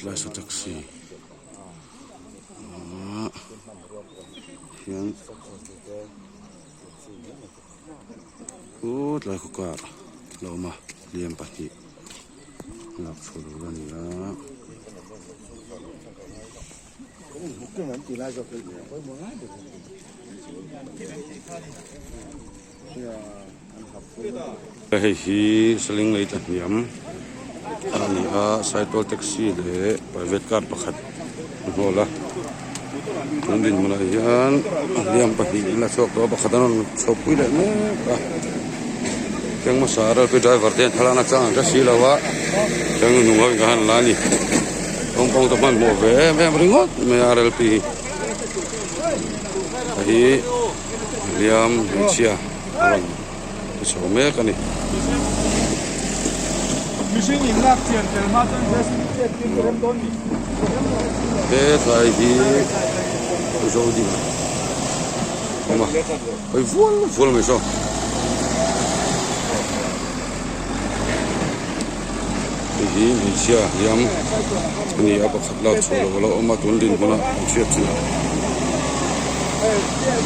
tlai saw taxi ahh hian u tlai khaw kar a lo awm a hliam pahnih lak chhuah tur a ni a. Hei hi saling lei tlahniam a ni a saitual taxi leh private car pakhat a hnawl a tun dinhmunah hian hliam pahnih an la chhuak tawh a pakhat an rawn chho pui leh mek a keng hmasa a ralpui driver te hian thlalak na chang an hre si lo a keng hnung ho in ka han la a ni kawngpawng te hmanhmawh ve em em ringawt mai a ralpui hi hei hi. Hliam hmeichhia a rawn ti chho mek a ni. He tlai hi zo ding a awm a hawi vual vual mai saw. Hei hi hmeichhia hliam a ni a pakhat lak chhuah loh a lo awm a tun dinhmunah an chhiat chin.